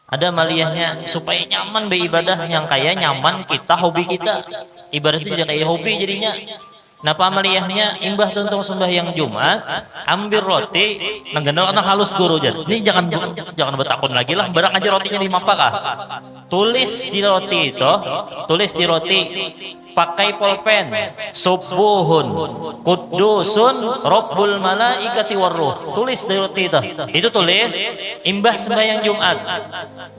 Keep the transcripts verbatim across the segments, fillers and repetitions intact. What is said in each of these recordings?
Ada maliyahnya supaya nyaman beribadah, yang kaya nyaman kita hobi kita. Ibadah itu jadi kaya hobi jadinya. Napa maliyahnya? Imbah tuntung sembahyang Jumat, ambil roti, nang ganal nang halus guru jar. Ini jangan jangan betakun lagi lah, barang aja rotinya di mapa kah? Tulis di roti itu, tulis di roti, pakai polpen, subuhun, kudusun, robbul malaikati warruh. Tulis di roti itu. Itu tulis imbah sembahyang Jumat.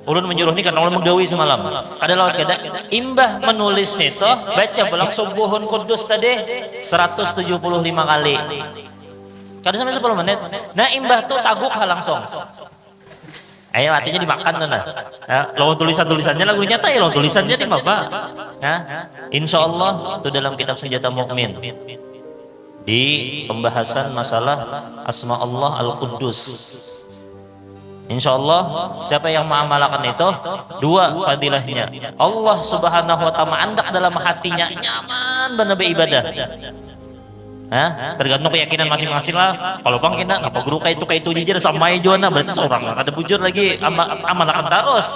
Ulun menyuruh ni karena ulun menggawi semalam. Kada lawas kada. Imbah menulis nih toh, baca pulang subuhun kudus tadi seratus tujuh puluh lima kali. Kada sampai sepuluh menit. Nah, imbah tu taguk ha langsung. Ayo, artinya dimakan tu nah. Ya, lawan tulisan-tulisannya lagu nyata ya, lawan tulisannya di apa? Ya. Insya Allah itu dalam kitab Senjata Mukmin. Di pembahasan masalah asma Allah Al-Quddus. Insya Allah, siapa yang mengamalkan itu, dua fadilahnya. Allah Subhanahu wa Ta'ala andak dalam hatinya nyaman benar beribadah. Hah? Tergantung keyakinan masing-masing lah. Kalau bang kita, apa guru kayak itu kayak itu jujur sama aja nah, berarti seorang lah. Kada bujur lagi ama- amalakan terus.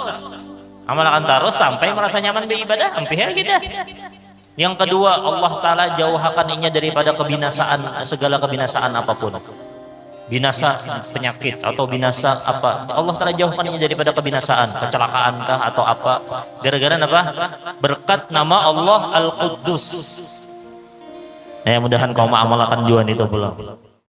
Amalakan terus sampai merasa nyaman beribadah, ampih lagi dah. Yang kedua, Allah Ta'ala jauhakan inya daripada kebinasaan, segala kebinasaan apapun. Binasa penyakit atau binasa apa, Allah Ta'ala jauhkan inya daripada kebinasaan, kecelakaan kah atau apa. Gara-gara apa? Berkat nama Allah Al-Quddus. Ya, mudahan kau mengamalkan juga itu pulang.